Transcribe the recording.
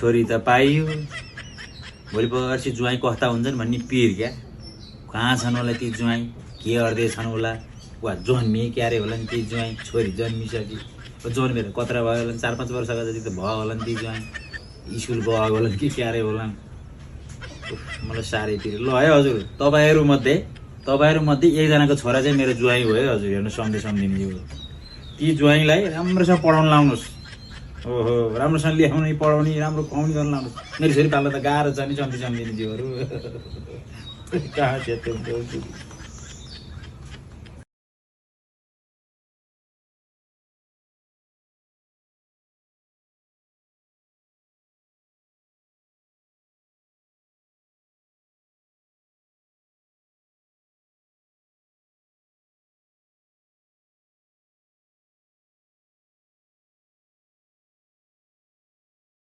छोरी त पाइयो, भोलि पर्सि ज्वाइँ कस्ता हुन्छन् भन्ने पिर क्या। कहाँ छन् होला ती ज्वाइँ, के गर्दै छन् होला, वा जन्मिए क्यारे होला नि ती ज्वाइँ, छोरी जन्मिसके जन्मेर कत्रा भयो होला नि, 4-5 वर्षका जति त भयो होला नि ती ज्वाइँ, स्कुल गएको होला कि क्यारे होला। मलाई साह्रै पिर। ल है हजुर, तपाईँहरू मध्ये एकजनाको छोरा चाहिँ मेरो ज्वाइँ हो है हजुर, हेर्नु सम्झिनु। ती ज्वाइँलाई राम्रोसँग पढाउन लाउनुहोस्। ओहो, राम्रोसँग ल्याउने पढाउने राम्रो खुवाउने गर्न लाउनुहोस्। मेरो छोरी पाल्न त गाह्रो छ नि सम्झिनुज्यूहरू। कहाँ